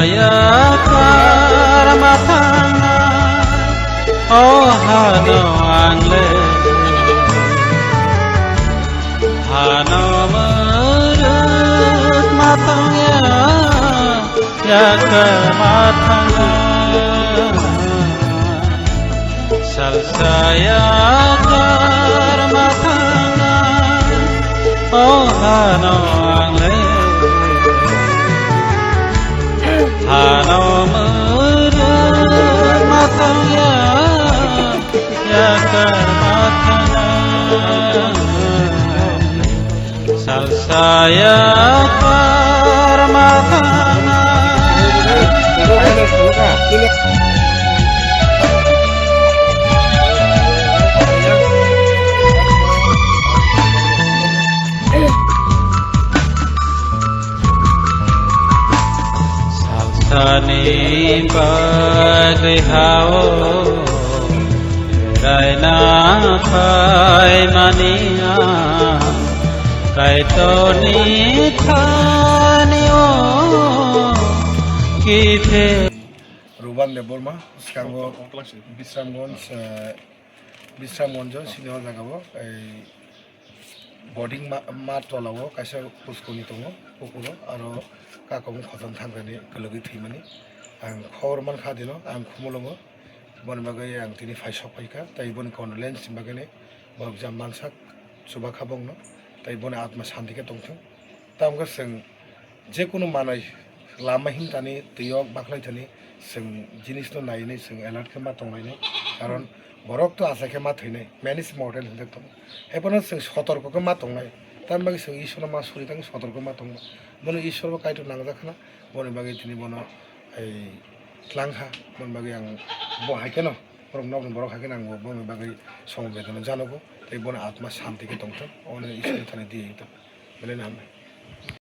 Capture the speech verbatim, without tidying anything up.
Yakar ma thangnai, o hano ang le. Hano mwrwk ma tongya, yakar ma thangnai. Salsa yakar ma thangnai, o hano ang le. Hano mwrwk ma tongya, yakar ma thangnai. Salsa yakar ma thangnai. Salsani bagwi hao raina phaimani ang Kaitorni thani o kithe. Ruban Debbarma, Skango, Bisramganj, eh, Bisramganj, sini o jaga o, ei, Boarding ma, ma tola o kaisa puskuni tongo, pukur o, aro kakomung khojam thangkani kwlwgwi thwimani. Ang khobor mankha dino, ang Khumulwngo, boni bagwi ang tini phai sok phaikha, tei boni condolence ni bagwini borok jam mansak chubakha bongno, tei boni atma santi khe tongthung. Tamokhe chwng jekunu manwi lama himtani, twi o bakhlaithani, chwng jinisno nainwi chwng alert khe ma tonglainai, karon borok to achai khe ma thwinai, man is mortal hinjak tongo. Haiphano chwng sotorko khe ma tongnai, tamni bagwi chwng Ishwarno ma suri tangwi sotorko ma tongma. Bono Ishwar bo Kaitor nangjak khna, boni bagwi tini bono ei tlangkha, boni bagwi ang bo hai kheno borok nokni borok hai kheno ang bo boni bagwi somobedona janogo, tei bono atma santi khe tongthok, ono Ishwarni thani di tong, belai no hambai.